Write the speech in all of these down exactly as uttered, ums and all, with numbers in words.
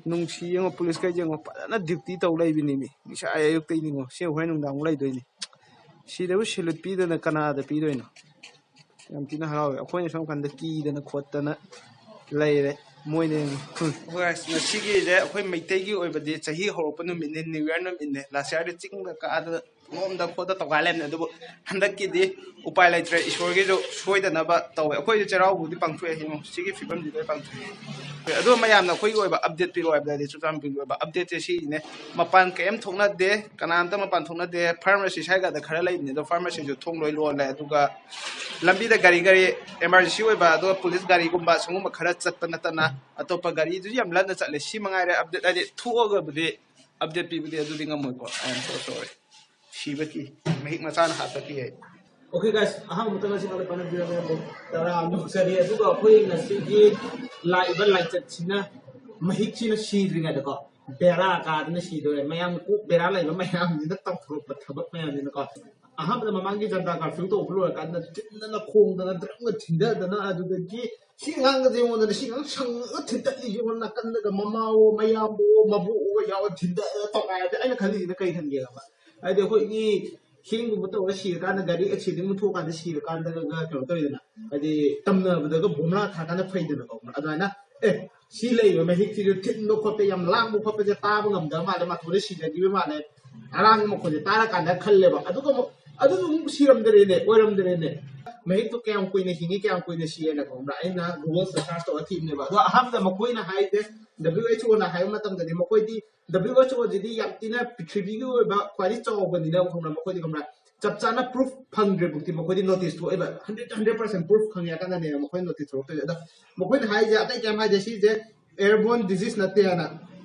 ꯅꯨꯡꯁꯤ ꯌꯦꯡꯉꯣ, ꯄꯨꯂꯤꯁꯈꯩꯁꯦ ꯌꯦꯡꯉꯣ, ꯐꯖꯅ ꯗ꯭ꯌꯨꯇꯤ ꯇꯧ ꯂꯩꯕꯅꯤꯃꯤ꯫ ꯉꯁꯥꯏ ꯑꯌꯨꯛꯇꯩꯅꯤꯉꯣ, ꯁꯤ ꯍꯣꯔꯦꯟ ꯅꯨꯡꯗꯥꯡ ꯑꯃꯨꯛ ꯂꯩꯗꯣꯏꯅꯤ꯫ ꯁꯤꯗꯕꯨ ꯁꯦꯂꯨꯠ ꯄꯤꯗꯅ ꯀꯅꯥꯗ ꯄꯤꯗꯣꯏꯅꯣ? ꯌꯥꯝ ꯊꯤꯅ ꯍꯔꯥꯎꯋꯦ꯫ ꯑꯩꯈꯣꯏꯅ ꯁꯣꯝ ꯀꯥꯟꯗ ꯀꯤꯗꯅ ꯈꯣꯠꯇꯅ ꯂꯩꯔꯦ꯫ ꯃꯣꯏꯅ ꯌꯦꯡꯉꯣ꯫ ꯍꯨꯝ꯫ ꯍꯣꯏ, ꯉꯁꯤꯒꯤꯁꯦ ꯑꯩꯈꯣꯏ ꯃꯩꯇꯩꯒꯤ ꯑꯣꯏꯕꯗꯤ ꯆꯍꯤ ꯍꯧꯔꯛꯄ ꯅꯨꯃꯤꯠꯅꯦ, ꯅ꯭ꯌꯨ ꯏꯌꯥꯔ ꯅꯨꯃꯤꯠꯅꯦ꯫ ꯂꯥꯁ ꯏꯌꯥꯔꯗꯤ ꯆꯤꯡꯗ ꯀꯥꯗꯅ ꯅꯣꯝꯗ ꯈꯣꯠꯇ ꯇꯧꯈꯥꯏ ꯂꯩꯕꯅꯦ꯫ ꯑꯗꯨꯕꯨ ꯍꯟꯗꯛꯀꯤꯗꯤ ꯎꯄꯥꯏ ꯂꯩꯇ꯭ꯔꯦ, ꯏꯁꯣꯔꯒꯤꯁꯨ ꯁꯣꯏꯗꯅꯕ ꯇꯧꯋꯦ꯫ ꯑꯩꯈꯣꯏꯁꯨ ꯆꯩꯔꯥꯎꯕꯕꯨꯗꯤ ꯄꯥꯡꯊꯣꯛꯑꯦ, ꯌꯦꯡꯉꯣ, ꯁꯤꯒꯤ ꯐꯤꯕꯝꯁꯤꯗ ꯄꯥꯡꯊꯣꯛꯑꯦ꯫ ꯑꯗꯣ ꯃꯌꯥꯝꯅ ꯑꯩꯈꯣꯏꯒꯤ ꯑꯣꯏꯕ ꯑꯞꯗꯦꯠ ꯄꯤꯔꯛꯑꯣ ꯍꯥꯏꯕꯗꯗꯤ, ꯆꯨꯔꯆꯥꯟꯄꯨꯔꯒꯤ ꯑꯣꯏꯕ ꯑꯞꯗꯦꯠꯁꯦ ꯁꯤꯅꯦ꯫ ꯃꯄꯥꯟ ꯀꯩꯝ ꯊꯣꯛꯅꯗꯦ, ꯀꯅꯥꯝꯇ ꯃꯄꯥꯟ ꯊꯣꯛꯅꯗꯦ꯫ ꯐꯥꯔꯃꯥꯁꯤ ꯁ꯭ꯋꯥꯏꯒꯗ ꯈꯔ ꯂꯩꯕꯅꯦ, ꯑꯗꯣ ꯐꯥꯔꯃꯥꯁꯤꯁꯨ ꯊꯣꯡ ꯂꯣꯏ ꯂꯣꯜꯂꯦ꯫ ꯑꯗꯨꯒ ꯂꯝꯕꯤꯗ ꯒꯥꯔꯤ, ꯒꯥꯔꯤ ꯑꯦꯃꯥꯔꯖꯦꯟꯁꯤ ꯑꯣꯏꯕ, ꯑꯗꯨꯒ ꯄꯨꯂꯤꯁ ꯒꯥꯔꯤꯒꯨꯝꯕ ꯁꯤꯒꯨꯝꯕ ꯈꯔ ꯆꯠꯄ ꯅꯠꯇꯅ ꯑꯇꯣꯞꯄ ꯒꯥꯔꯤꯗꯨꯁꯨ ꯌꯥꯝ ꯂꯟꯅ ꯆꯠꯂꯦ꯫ ꯁꯤ ꯃꯉꯥꯏꯔꯦ ꯑꯞꯗꯦꯠ, ꯍꯥꯏꯗꯤ ꯊꯣꯛꯑꯒꯕꯨꯗꯤ ꯑꯞꯗꯦꯠ ꯄꯤꯕꯗꯤ ꯑꯗꯨꯗꯤ ꯉꯝꯃꯣꯏꯀꯣ꯫ I am so sorry. ꯁꯤꯕ ꯀꯤ, ꯃꯍꯤꯛ ꯃꯆꯥꯅ ꯍꯥꯠꯄ ꯀꯤ ꯍꯥꯏ꯫ Okay guys, ꯑꯍꯥꯟꯕꯗ ꯉꯁꯤ ꯉꯥꯛꯇ ꯄꯥꯏꯅꯕꯤꯔꯝꯃꯦ, ꯑꯗꯨꯝ ꯇꯔꯥ ꯑꯃꯨꯛ ꯆꯠꯂꯤ꯫ ꯑꯗꯨꯒ ꯑꯩꯈꯣꯏ ꯉꯁꯤꯒꯤ ꯂꯥꯛꯏꯕ ꯂꯥꯏꯆꯠꯁꯤꯅ, ꯃꯍꯤꯛꯁꯤꯅ ꯁꯤꯗ꯭ꯔꯤꯉꯩꯗꯀꯣ, ꯕꯦꯔꯥ ꯀꯥꯗꯅ ꯁꯤꯗꯣꯔꯦ꯫ ꯃꯌꯥꯝ ꯀꯣꯛ ꯕꯦꯔꯥ ꯂꯩꯕ ꯃꯌꯥꯝꯁꯤꯅ ꯇꯧꯊꯣꯔꯛꯄ ꯊꯕꯛ ꯃꯌꯥꯝꯁꯤꯅꯀꯣ꯫ ꯑꯍꯥꯟꯕꯗ ꯃꯃꯥꯡꯒꯤ ꯖꯟꯇꯥ ꯀꯔꯐ꯭ꯌꯨ ꯇꯧꯕ ꯂꯣꯏꯔꯀꯥꯟꯗ ꯊꯤꯟꯗꯅ ꯈꯣꯡꯗꯅ ꯗ꯭ꯔꯝꯒ ꯊꯤꯟꯗꯗꯅ, ꯑꯗꯨꯗꯒꯤ ꯁꯤ ꯑꯉꯥꯡꯒꯁꯦ ꯑꯩꯉꯣꯟꯗꯅ ꯁꯤ ꯑꯉꯥꯡ ꯁꯪꯉꯒ ꯊꯤꯟꯗꯠꯂꯤꯁꯦ, ꯑꯩꯉꯣꯟꯗ ꯅꯥꯀꯟꯗꯒ ꯃꯃꯥꯑꯣ ꯃꯌꯥꯝꯕꯑꯣ ꯃꯕꯣꯛꯑꯣ ꯌꯥꯎꯔ ꯊꯤꯟꯗꯠꯂꯒ ꯇꯧꯈꯥꯏꯔꯗꯤ ꯑꯩꯅ ꯈꯜꯂꯤꯁꯤꯅ ꯀꯩ ꯈꯟꯒꯦ ꯈꯪꯕ? ꯍꯥꯏꯗꯤ ꯑꯩꯈꯣꯏꯒꯤ ꯍꯦꯡꯒꯨꯝꯕ ꯇꯧꯔꯒ ꯁꯤꯔꯀꯥꯟꯗ, ꯒꯥꯔꯤ ꯑꯦꯛꯁꯤꯗꯦꯟꯒꯨꯝꯕ ꯊꯣꯛꯑꯀꯥꯟꯗ ꯁꯤꯔꯀꯥꯟꯗꯒ ꯀꯩꯅꯣ ꯇꯧꯋꯤꯗꯅ, ꯍꯥꯏꯗꯤ ꯇꯝꯅꯕꯗꯒ ꯕꯣꯝꯂꯥ ꯊꯥꯀꯥꯟꯗ ꯐꯩꯗꯅꯀꯣ꯫ ꯑꯗꯨꯃꯥꯏꯅ ꯑꯦ, ꯁꯤ ꯂꯩꯔꯤꯕ ꯃꯍꯤꯛꯁꯤꯁꯨ ꯊꯤꯟꯕ ꯈꯣꯠꯄ, ꯌꯥꯝ ꯂꯥꯡꯕ ꯈꯣꯠꯄꯁꯦ ꯇꯥꯕ ꯉꯝꯗꯕ ꯃꯥꯜꯂꯦ, ꯃꯇꯣꯟꯗ ꯁꯤꯖꯈꯤꯕ ꯃꯥꯜꯂꯦ, ꯑꯔꯥꯡꯕ ꯃꯈꯣꯟꯁꯦ ꯇꯥꯔꯀꯥꯟꯗ ꯈꯜꯂꯦꯕ꯫ ꯑꯗꯨꯒ ꯑꯃꯨꯛ ꯑꯗꯨꯁꯨ ꯑꯃꯨꯛ ꯁꯤꯔꯝꯗ꯭ꯔꯦꯅꯦ, ꯑꯣꯏꯔꯝꯗ꯭ꯔꯦꯅꯦ꯫ ꯃꯍꯤꯛꯇꯣ ꯀꯌꯥꯝ ꯀꯨꯏꯅ ꯍꯤꯡꯉꯤ, ꯀꯌꯥꯝ ꯀꯨꯏꯅ ꯁꯤ ꯍꯥꯏꯅ ꯈꯪꯕ꯭ꯔꯥ? ꯑꯩꯅ Google search ꯇꯧꯔ ꯊꯤꯕꯅꯦꯕ꯫ ꯑꯗꯣ ꯑꯍꯥꯟꯕꯗ ꯃꯈꯣꯏꯅ ꯍꯥꯏꯁꯦ, W H O ꯅ ꯍꯥꯏꯕ ꯃꯇꯝꯗꯗꯤ, ꯃꯈꯣꯏꯗꯤ W H O ꯁꯤꯗꯤ ꯌꯥꯝ ꯊꯤꯅ ꯄ꯭ꯔꯤꯊꯤꯕꯤꯒꯤ ꯑꯣꯏꯕ ꯈ꯭ꯋꯥꯏꯗꯒꯤ ꯆꯥꯎꯕꯅꯤꯅ, ꯈꯪꯕ꯭ꯔꯥ? ꯃꯈꯣꯏꯗꯤ, ꯈꯪꯕ꯭ꯔꯥ, ꯆꯞ ꯆꯥꯅ ꯄ꯭ꯔꯨꯐ ꯐꯪꯗ꯭ꯔꯤꯕꯨꯛꯇꯤ ꯃꯈꯣꯏꯗꯤ ꯅꯣꯇꯤꯁ ꯊꯣꯛꯑꯦꯕ꯫ ꯍꯟꯗ꯭ꯔꯦꯠ ꯍꯟꯗ꯭ꯔꯦꯠ ꯄꯥꯔꯁꯦꯟ ꯄ꯭ꯔꯨꯐ ꯐꯪꯉꯦ ꯍꯥꯏꯔ ꯀꯥꯟꯗꯅꯦꯕ ꯃꯈꯣꯏ ꯅꯣꯇꯤꯁ ꯊꯣꯛꯂꯛꯇꯣꯏꯁꯦ꯫ ꯑꯗꯣ ꯃꯈꯣꯏꯅ ꯍꯥꯏꯁꯦ ꯑꯇꯩ ꯀꯩꯝ ꯍꯥꯏꯗꯦ, ꯁꯤꯁꯦ airborne disease ꯅꯠꯇꯦ ꯍꯥꯏꯅ,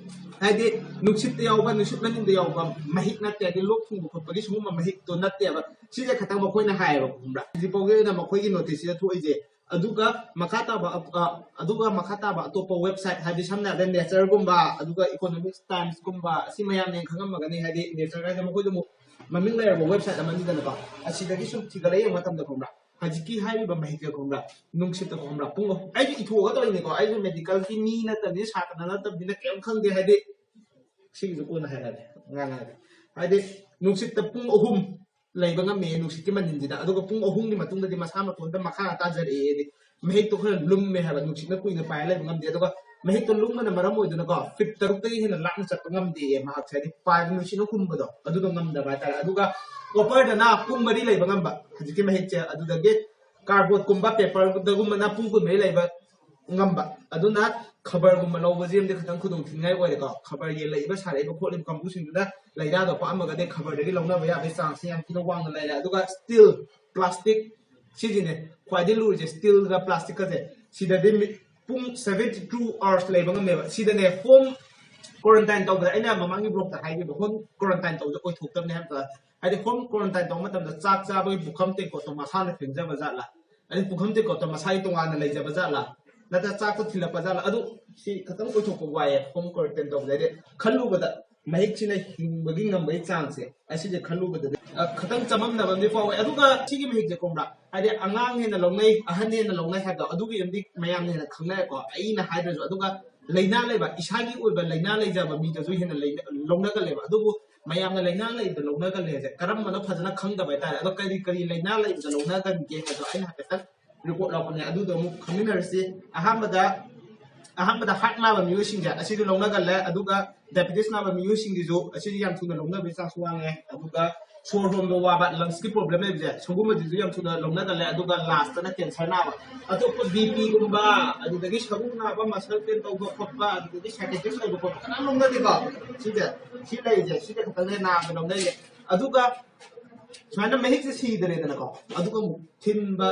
ꯍꯥꯏꯗꯤ ꯅꯨꯡꯁꯤꯠꯇ ꯌꯥꯎꯕ, ꯅꯨꯡꯁꯤꯠ ꯃꯅꯤꯟꯗ ꯌꯥꯎꯕ ꯃꯍꯤꯛ ꯅꯠꯇꯦ, ꯍꯥꯏꯗꯤ ꯂꯣꯛ ꯊꯨꯡꯕ ꯈꯣꯠꯄꯒꯤ ꯁꯤꯒꯨꯝꯕ ꯃꯍꯤꯛꯇꯣ ꯅꯠꯇꯦꯕ꯫ ꯁꯤꯁꯦ ꯈꯛꯇꯪ ꯃꯈꯣꯏꯅ ꯍꯥꯏꯌꯦꯕ, ꯈꯪꯕ꯭ꯔꯥ? ꯍꯧꯖꯤꯛ ꯐꯥꯎꯒꯤ ꯑꯣꯏꯅ ꯃꯈꯣꯏꯒꯤ ꯅꯣꯇꯤꯁꯁꯤꯗ ꯊꯣꯛꯏꯁꯦ꯫ ꯑꯗꯨꯒ ꯃꯈꯥ ꯇꯥꯕ ꯑ, ꯑꯗꯨꯒ ꯃꯈꯥ ꯇꯥꯕ ꯑꯇꯣꯞꯄ ꯋꯦꯕꯁꯥꯏꯠ, ꯍꯥꯏꯗꯤ ꯁꯝꯅ ꯍꯥꯏꯔꯕꯗ ꯅꯦꯆꯔꯒꯨꯝꯕ, ꯑꯗꯨꯒ ꯏꯀꯣꯅꯣꯃꯤꯛꯁ ꯇꯥꯏꯝꯁꯀꯨꯝꯕ, ꯑꯁꯤ ꯃꯌꯥꯝꯅ ꯈꯪꯉꯝꯃꯒꯅꯤ, ꯍꯥꯏꯗꯤ ꯅꯦꯆꯔ ꯍꯥꯏꯁꯦ ꯃꯈꯣꯏꯗꯨ ꯑꯃꯨꯛ ꯃꯃꯤꯡ ꯂꯩꯔꯕ ꯋꯦꯕꯁꯥꯏꯠ ꯑꯃꯅꯤꯗꯅꯀꯣ꯫ ꯑꯁꯤꯗꯒꯤ ꯁꯨꯝ ꯊꯤꯒꯠꯂ ꯌꯦꯡꯕ ꯃꯇꯝꯗ, ꯈꯪꯕ꯭ꯔꯥ, ꯍꯧꯖꯤꯛꯀꯤ ꯍꯥꯏꯔꯤꯕ ꯃꯍꯤꯛꯁꯦ ꯈꯪꯕ꯭ꯔꯥ, ꯅꯨꯡꯁꯤꯠꯇ ꯈꯪꯕ꯭ꯔꯥ, ꯄꯨꯡ ꯑꯍꯨꯝ, ꯑꯩꯁꯨ ꯏꯊꯣꯛꯑꯒ ꯇꯧꯔꯤꯅꯤꯀꯣ, ꯑꯩꯁꯨ ꯃꯦꯗꯤꯀꯦꯜꯒꯤ ꯃꯤ ꯅꯠꯇꯕꯅꯤ, ꯁꯥꯇ꯭ꯔ ꯅꯠꯇꯕꯅꯤꯅ ꯀꯩꯝ ꯈꯪꯗꯦ, ꯍꯥꯏꯗꯤ ꯁꯤꯒꯤꯁꯨ ꯀꯣꯟꯅ ꯍꯥꯏꯔꯛꯑꯒꯦ, ꯉꯥꯡꯉꯛꯑꯒꯦ꯫ ꯍꯥꯏꯗꯤ ꯅꯨꯡꯁꯤꯠꯇ ꯄꯨꯡ ꯑꯍꯨꯝ ꯂꯩꯕ ꯉꯝꯃꯦ ꯅꯨꯡꯁꯤꯠꯀꯤ ꯃꯅꯤꯟꯁꯤꯗ, ꯑꯗꯨꯒ ꯄꯨꯡ ꯑꯍꯨꯝꯒꯤ ꯃꯇꯨꯡꯗꯗꯤ ꯃꯁꯥ ꯃꯇꯣꯟꯗ ꯃꯈꯥ ꯇꯥꯖꯔꯛꯑꯦ꯫ ꯍꯥꯏꯗꯤ ꯃꯍꯤꯛꯇꯣ ꯈꯔ ꯂꯨꯝꯃꯦ ꯍꯥꯏꯕ, ꯅꯨꯡꯁꯤꯠꯅ ꯀꯨꯏꯅ ꯄꯥꯏꯔ ꯂꯩꯕ ꯉꯝꯗꯦ꯫ ꯑꯗꯨꯒ ꯃꯍꯤꯛꯇꯣ ꯂꯨꯝꯕꯅ ꯃꯔꯝ ꯑꯣꯏꯗꯨꯅꯀꯣ, ꯐꯤꯠ ꯇꯔꯨꯛꯇꯒꯤ ꯍꯦꯟꯅ ꯂꯥꯞꯅ ꯆꯠꯄ ꯉꯝꯗꯦꯌꯦ ꯃꯍꯥꯛꯁꯦ, ꯍꯥꯏꯗꯤ ꯄꯥꯏꯕ ꯅꯨꯡꯁꯤꯠꯅ ꯍꯨꯝꯕꯗꯣ ꯑꯗꯨꯗꯣ ꯉꯝꯗꯕ ꯍꯥꯏꯇꯥꯔꯦ꯫ ꯑꯗꯨꯒ ꯀꯣꯄꯔꯗꯅ ꯄꯨꯡ ꯃꯔꯤ ꯂꯩꯕ ꯉꯝꯕ ꯍꯧꯖꯤꯛꯀꯤ ꯃꯍꯤꯛꯁꯦ, ꯑꯗꯨꯗꯒꯤ ꯀꯥꯔꯕꯣꯔꯗꯀꯨꯝꯕ ꯄꯦꯄꯔꯗꯒꯨꯝꯕꯅ ꯄꯨꯡ ꯀꯨꯟꯃꯔꯤ ꯂꯩꯕ ꯉꯝꯕ꯫ ꯑꯗꯨꯅ ꯈꯕꯔꯒꯨꯝꯕ ꯂꯧꯕꯁꯤ ꯑꯃꯗꯤ ꯈꯤꯇꯪ ꯈꯨꯗꯣꯡ ꯊꯤꯅꯤꯡꯉꯥꯏ ꯑꯣꯏꯔꯦꯀꯣ, ꯈꯕꯔ ꯌꯦꯜꯂꯛꯏꯕ ꯁꯥꯔꯛꯏꯕ ꯈꯣꯠꯂꯤꯕ ꯀꯥꯡꯕꯨꯁꯤꯡꯗꯨꯅ ꯂꯥꯏꯅꯥꯗꯣ ꯄꯛꯑꯝꯃꯒꯗꯤ ꯈꯕꯔꯗꯒꯤ ꯂꯧꯅꯕ ꯌꯥꯕꯒꯤ ꯆꯥꯟꯁꯁꯦ ꯌꯥꯝ ꯊꯤꯅ ꯋꯥꯡꯅ ꯂꯩꯔꯦ꯫ ꯑꯗꯨꯒ ꯁ꯭ꯇꯤꯜ, ꯄ꯭ꯂꯥꯁꯇꯤꯛ, ꯁꯤꯁꯤꯅꯦ ꯈ꯭ꯋꯥꯏꯗꯒꯤ ꯂꯨꯔꯤꯁꯦ, ꯁ꯭ꯇꯤꯜꯒ ꯄ꯭ꯂꯥꯁꯇꯤꯛꯀꯁꯦ꯫ ꯁꯤꯗꯗꯤ ꯃꯤ-, ꯄꯨꯡ ꯁꯚꯦꯟꯇꯤ ꯇꯨ ꯑꯥꯋꯔꯁ ꯂꯩꯕ ꯉꯝꯃꯦꯕ꯫ ꯁꯤꯗꯅꯦ ꯍꯣꯝ ꯀ꯭ꯋꯥꯔꯦꯟꯇꯥꯏꯟ ꯇꯧꯕꯗ, ꯑꯩꯅ ꯃꯃꯥꯡꯒꯤ ꯕ꯭ꯂꯣꯛꯇ ꯍꯥꯏꯈꯤꯕ, ꯍꯣꯝ ꯀ꯭ꯋꯥꯔꯦꯟꯇꯥꯏꯟ ꯇꯧꯕꯗ ꯑꯣꯏꯊꯣꯛꯇꯕꯅꯦ ꯍꯥꯏꯕꯗ, ꯍꯥꯏꯗꯤ ꯍꯣꯝ ꯀ꯭ꯋꯥꯔꯦꯟꯇꯥꯏꯟ ꯇꯧꯕ ꯃꯇꯝꯗ ꯆꯥꯛ ꯆꯥꯕꯒꯤ ꯄꯨꯈꯝ ꯇꯦꯡꯀꯣꯠꯇꯣ ꯃꯁꯥꯅ ꯐꯦꯡꯖꯕ ꯖꯥꯠꯂꯥ, ꯑꯗꯩ ꯄꯨꯈꯝ ꯇꯦꯡꯀꯣꯠꯇꯣ ꯃꯁꯥꯒꯤ ꯇꯣꯉꯥꯟꯅ ꯂꯩꯖꯕ ꯖꯥꯠꯂꯥ, ꯅꯠꯇ꯭ꯔꯒ ꯆꯥꯛꯇꯣ ꯊꯤꯜꯂꯛꯄ ꯖꯥꯠꯂꯥ, ꯑꯗꯨ ꯁꯤ ꯈꯤꯇꯪ ꯑꯣꯏꯊꯣꯛꯄ ꯋꯥꯏꯌꯦ ꯍꯣꯝ ꯀ꯭ꯋꯥꯔꯦꯟꯇꯥꯏꯟ ꯇꯧꯕꯗ꯫ ꯍꯥꯏꯗꯤ ꯈꯜꯂꯨꯕꯗ ꯃꯍꯤꯛꯁꯤꯅ ꯍꯤꯡꯕꯒꯤ ꯉꯝꯕꯒꯤ ꯆꯥꯡꯁꯦ, ꯑꯁꯤꯁꯦ ꯈꯜꯂꯨꯕꯗꯗꯤ, ꯑ, ꯈꯤꯇꯪ ꯆꯃꯝꯅꯕ ꯑꯃꯗꯤ ꯐꯥꯎꯋꯦ꯫ ꯑꯗꯨꯒ ꯁꯤꯒꯤ ꯃꯍꯤꯛꯁꯦ ꯈꯪꯕ꯭ꯔꯥ, ꯍꯥꯏꯗꯤ ꯑꯉꯥꯡ ꯍꯦꯟꯅ ꯂꯧꯅꯩ, ꯑꯍꯟ ꯍꯦꯟꯅ ꯂꯧꯅꯩ ꯍꯥꯏꯕꯗꯣ, ꯑꯗꯨꯒꯤ ꯑꯃꯗꯤ ꯃꯌꯥꯝꯅ ꯍꯦꯟꯅ ꯈꯪꯅꯔꯦꯀꯣ, ꯑꯩꯅ ꯍꯥꯏꯗ꯭ꯔꯁꯨ꯫ ꯑꯗꯨꯒ ꯂꯥꯏꯅꯥ ꯂꯩꯕ, ꯏꯁꯥꯒꯤ ꯑꯣꯏꯕ ꯂꯥꯏꯅꯥ ꯂꯩꯖꯕ ꯃꯤꯗꯁꯨ ꯍꯦꯟꯅ ꯂꯩꯅ-, ꯂꯧꯅꯒꯜꯂꯦꯕ꯫ ꯑꯗꯨꯕꯨ ꯃꯌꯥꯝꯅ ꯂꯥꯏꯅꯥ ꯂꯩꯕꯗ ꯂꯧꯅꯒꯜꯂꯦ ꯍꯥꯏꯁꯦ ꯀꯔꯝꯕꯅꯣ ꯐꯖꯅ ꯈꯪꯗꯕ ꯍꯥꯏꯇꯥꯔꯦ꯫ ꯑꯗꯣ ꯀꯔꯤ ꯀꯔꯤ ꯂꯥꯏꯅꯥ ꯂꯩꯕꯗ ꯂꯧꯅꯒꯟꯒꯦ ꯍꯥꯏꯕꯗꯣ ꯑꯩꯅ ꯍꯥꯏꯐꯦꯠꯇꯪ ꯔꯤꯄꯣꯔꯠ ꯂꯧꯕꯅꯦ, ꯑꯗꯨꯗꯣ ꯑꯃꯨꯛ ꯈꯪꯃꯤꯟꯅꯔꯁꯤ꯫ ꯑꯍꯥꯟꯕꯗ, ꯑꯍꯥꯟꯕꯗ ꯍꯥꯔꯠ ꯅꯥꯕ ꯃꯤꯑꯣꯏꯁꯤꯡꯁꯦ ꯑꯁꯤꯁꯨ ꯂꯧꯅꯒꯜꯂꯦ, ꯑꯗꯨꯒ ꯗꯥꯏꯕꯤꯇꯤꯁ ꯅꯥꯕ ꯃꯤꯑꯣꯏꯁꯤꯡꯒꯤꯁꯨ ꯑꯁꯤꯁꯨ ꯌꯥꯝ ꯊꯨꯅ ꯂꯧꯅꯕꯒꯤ ꯆꯥꯟꯁ ꯋꯥꯡꯉꯦ꯫ ꯑꯗꯨꯒ ꯁꯣꯔ ꯍꯣꯟꯕ ꯋꯥꯕ, ꯂꯪꯁꯀꯤ ꯄ꯭ꯔꯣꯕ꯭ꯂꯦꯝ ꯂꯩꯕꯁꯦ, ꯁꯤꯒꯨꯝꯕꯁꯤꯁꯨ ꯌꯥꯝ ꯊꯨꯅ ꯂꯧꯅꯒꯜꯂꯦ꯫ ꯑꯗꯨꯒ ꯂꯥꯁꯇꯅ ꯀꯦꯟꯁꯔ ꯅꯥꯕ, ꯑꯇꯣꯞꯄ ꯕꯤ ꯄꯤꯒꯨꯝꯕ, ꯑꯗꯨꯗꯒꯤ ꯁꯔꯨ ꯅꯥꯕ, ꯃꯁꯜ ꯄꯦꯟ ꯇꯧꯕ ꯈꯣꯠꯄ, ꯑꯗꯨꯗꯒꯤ ꯁꯥꯏꯀꯦꯇ꯭ꯔꯤꯁ ꯑꯣꯏꯕ ꯈꯣꯠꯄ ꯀꯅꯥꯝ ꯂꯧꯅꯗꯦꯀꯣ꯫ ꯁꯤꯁꯦ, ꯁꯤ ꯂꯩꯁꯦ, ꯁꯤꯁꯦ ꯈꯛꯇꯪꯅꯦ ꯅꯥꯕ ꯂꯧꯅꯩꯁꯦ꯫ ꯑꯗꯨꯒ ꯁꯨꯃꯥꯏꯅ ꯃꯍꯤꯛꯁꯦ ꯁꯤꯗ꯭ꯔꯦꯗꯅꯀꯣ, ꯑꯗꯨꯒ ꯑꯃꯨꯛ ꯊꯤꯟꯕ,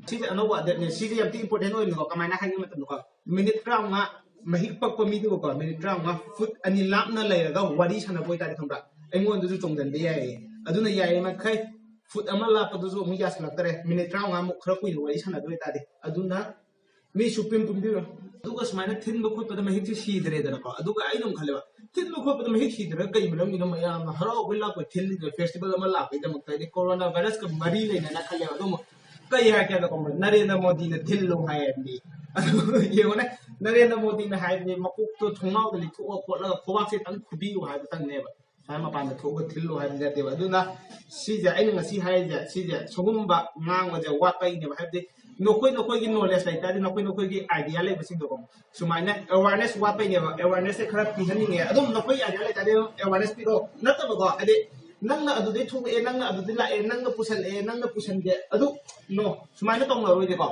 ꯁꯤꯁꯦ ꯑꯅꯧꯕ ꯑꯞꯗꯦꯠꯅꯦ꯫ ꯁꯤꯁꯦ ꯌꯥꯝ ꯊꯤ ꯏꯝꯄꯣꯔꯇꯦꯟ ꯑꯣꯏꯕꯅꯤꯀꯣ꯫ ꯀꯃꯥꯏꯅ ꯍꯥꯏꯒꯦ ꯃꯇꯝꯗꯀꯣ, ꯃꯤꯅꯤꯠ ꯇꯔꯥꯃꯉꯥ, ꯃꯍꯤꯛ ꯄꯛꯄ ꯃꯤꯗꯨꯒꯀꯣ, ꯃꯤꯅꯤꯠ ꯇꯔꯥꯃꯉꯥ ꯐꯨꯠ ꯑꯅꯤ ꯂꯥꯞꯅ ꯂꯩꯔꯒ ꯋꯥꯔꯤ ꯁꯥꯟꯅꯕ ꯑꯣꯏꯇꯥꯔꯗꯤ, ꯈꯪꯕ꯭ꯔꯥ, ꯑꯩꯉꯣꯟꯗꯁꯨ ꯆꯣꯡꯁꯤꯟꯕ ꯌꯥꯏꯌꯦ꯫ ꯑꯗꯨꯅ ꯌꯥꯔꯤꯃꯈꯩ ꯐꯨꯠ ꯑꯃ ꯂꯥꯞꯄꯗꯨꯁꯨ ꯑꯃꯨꯛ ꯌꯥꯁꯤꯜꯂꯛꯇꯔꯦ, ꯃꯤꯅꯤꯠ ꯇꯔꯥꯃꯉꯥꯃꯨꯛ ꯈꯔ ꯀꯨꯏꯅ ꯋꯥꯔꯤ ꯁꯥꯟꯅꯗꯣꯏ ꯑꯣꯏꯇꯥꯔꯗꯤ꯫ ꯑꯗꯨꯅ ꯃꯤ ꯁꯨꯛꯄꯨꯝ ꯄꯨꯝꯕꯤꯔꯣꯏ꯫ ꯑꯗꯨꯒ ꯁꯨꯃꯥꯏꯅ ꯊꯤꯟꯕ ꯈꯣꯠꯄꯗ ꯃꯍꯤꯛꯁꯦ ꯁꯤꯗ꯭ꯔꯦꯗꯅꯀꯣ꯫ ꯑꯗꯨꯒ ꯑꯩꯅ ꯑꯃꯨꯛ ꯈꯜꯂꯦꯕ, ꯊꯤꯟꯕ ꯈꯣꯠꯄꯗ ꯃꯍꯤꯛ ꯁꯤꯗ꯭ꯔꯒ ꯀꯩ ꯃꯔꯝꯒꯤꯅꯣ ꯃꯌꯥꯝꯅ ꯍꯔꯥꯎꯕꯩ ꯂꯥꯛꯄꯩ ꯊꯤꯜꯂꯤꯗꯣ? ꯐꯦꯁꯇꯤꯚꯦꯜ ꯑꯃ ꯂꯥꯛꯄꯩꯗꯃꯛꯇ ꯍꯥꯏꯗꯤ ꯀꯣꯔꯣꯅꯥ ꯚꯥꯏꯔꯁꯀ ꯃꯔꯤ ꯂꯩꯅꯅ ꯈꯜꯂꯦꯕ꯫ ꯑꯗꯨ ꯑꯃꯨꯛ ꯀꯩ ꯍꯥꯏꯔꯛꯀꯦ ꯍꯥꯏꯕꯗ ꯈꯪꯕ꯭ꯔꯥ? ꯅꯔꯦꯟꯗ꯭ꯔ ꯃꯣꯗꯤꯅ ꯊꯤꯜꯂꯨ ꯍꯥꯏ ꯍꯥꯏꯕꯅꯤ꯫ ꯑꯗꯨ ꯌꯦꯡꯉꯨꯅꯦ, ꯅꯔꯦꯟꯗ꯭ꯔ ꯃꯣꯗꯤꯅ ꯍꯥꯏꯕꯅꯤ ꯃꯀꯣꯛꯇꯣ ꯊꯣꯡꯅꯥꯎꯗ ꯂꯤꯊꯣꯛꯑ ꯈꯣꯠꯂꯒ ꯈꯨꯕꯥꯛꯁꯦ ꯇꯪ ꯈꯨꯕꯤꯌꯨ ꯍꯥꯏꯕꯇꯪꯅꯦꯕ꯫ ꯁꯨꯃꯥꯏꯅ ꯃꯄꯥꯟꯗ ꯊꯣꯛꯑꯒ ꯊꯤꯜꯂꯨ ꯍꯥꯏꯕ ꯅꯠꯇꯦꯕ꯫ ꯑꯗꯨꯅ ꯁꯤꯁꯦ ꯑꯩꯅ ꯉꯁꯤ ꯍꯥꯏꯔꯤꯁꯦ, ꯁꯤꯁꯦ ꯁꯒꯨꯝꯕ ꯉꯥꯡꯕꯁꯦ ꯋꯥꯠꯄꯩꯅꯦꯕ꯫ ꯍꯥꯏꯕꯗꯤ ꯅꯈꯣꯏ ꯅꯈꯣꯏꯒꯤ ꯅꯣꯂꯦꯖ ꯂꯩꯇꯥꯔꯗꯤ, ꯅꯈꯣꯏ ꯅꯈꯣꯏꯒꯤ ꯑꯥꯏꯗꯤꯌꯥ ꯂꯩꯕꯁꯤꯡꯗꯣꯀꯣ, ꯁꯨꯃꯥꯏꯅ ꯑꯦꯋꯥꯔꯅꯦꯁ ꯋꯥꯠꯄꯩꯅꯦꯕ꯫ ꯑꯦꯋꯥꯔꯅꯦꯁꯁꯦ ꯈꯔ ꯄꯤꯍꯟꯅꯤꯡꯉꯦ꯫ ꯑꯗꯨꯝ ꯅꯈꯣꯏ ꯑꯥꯏꯗꯤꯌꯥ ꯂꯩꯇꯥꯔꯗꯤ ꯑꯗꯨꯝ ꯑꯦꯋꯥꯔꯅꯦꯁ ꯄꯤꯔꯛꯑꯣ꯫ ꯅꯠꯇꯕꯀꯣ, ꯍꯥꯏꯗꯤ ꯅꯪꯅ ꯑꯗꯨꯗꯩ ꯊꯣꯛꯂꯛꯑꯦ, ꯅꯪꯅ ꯑꯗꯨꯗꯩ ꯂꯥꯛꯑꯦ, ꯅꯪꯅ ꯄꯨꯁꯜꯂꯛꯑꯦ, ꯅꯪꯅ ꯄꯨꯁꯟꯗꯦ, ꯑꯗꯨ ꯅꯣ, ꯁꯨꯃꯥꯏꯅ ꯇꯧꯅꯔꯣꯏꯗꯤꯀꯣ꯫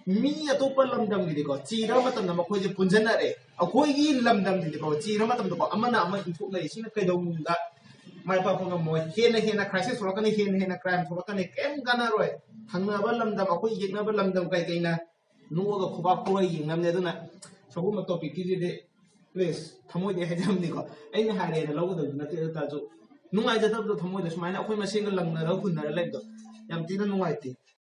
ꯃꯤ ꯑꯇꯣꯞꯄ ꯂꯝꯗꯝꯒꯤꯗꯤꯀꯣ, ꯆꯤꯔꯕ ꯃꯇꯝꯗ ꯃꯈꯣꯏꯁꯦ ꯄꯨꯟꯁꯤꯟꯅꯔꯦ꯫ ꯑꯩꯈꯣꯏꯒꯤ ꯂꯝꯗꯝꯁꯤꯗꯤꯀꯣ, ꯆꯤꯔꯕ ꯃꯇꯝꯗꯀꯣ, ꯑꯃꯅ ꯑꯃ ꯏꯟꯊꯣꯛꯅꯔꯤ꯫ ꯁꯤꯅ ꯀꯩꯗꯧꯅꯨꯡꯗ ꯃꯥꯏ ꯄꯥꯛꯄ ꯉꯝꯃꯣꯏ꯫ ꯍꯦꯟꯅ ꯍꯦꯟꯅ ꯀ꯭ꯔꯥꯏꯁꯤꯁ ꯊꯣꯛꯂꯛꯀꯅꯤ, ꯍꯦꯟꯅ ꯍꯦꯟꯅ ꯀ꯭ꯔꯥꯏꯝ ꯊꯣꯛꯂꯛꯀꯅꯤ, ꯀꯩꯝ ꯀꯥꯟꯅꯔꯣꯏ꯫ ꯊꯪꯅꯕ ꯂꯝꯗꯝ, ꯑꯩꯈꯣꯏ ꯌꯦꯛꯅꯕ ꯂꯝꯗꯝ ꯀꯩ ꯀꯩꯅ ꯅꯣꯛꯑꯒ ꯈꯨꯕꯥꯛ ꯈꯨꯔ ꯌꯦꯡꯅꯕꯅꯦ꯫ ꯑꯗꯨꯅ ꯁꯒꯨꯝꯕ ꯇꯣꯄꯤꯛꯀꯤꯁꯤꯗꯤ ꯄ꯭ꯂꯤꯁ, ꯊꯃꯣꯏꯗꯤ ꯍꯥꯏꯖꯕꯅꯤꯀꯣ, ꯑꯩꯅ ꯍꯥꯏꯔꯦꯅ ꯂꯧꯒꯗꯕꯗꯤ ꯅꯠꯇꯦ꯫ ꯑꯗꯨ ꯇꯥꯔꯁꯨ ꯅꯨꯡꯉꯥꯏꯖꯗꯕꯗꯣ ꯊꯃꯣꯏꯗ ꯁꯨꯃꯥꯏꯅ ꯑꯩꯈꯣꯏ ꯃꯁꯦꯟꯒ ꯂꯪꯅꯔꯒ ꯍꯨꯟꯅꯔ ꯂꯩꯕꯗꯣ ꯌꯥꯝ ꯊꯤꯅ ꯅꯨꯡꯉꯥꯏꯇꯦ꯫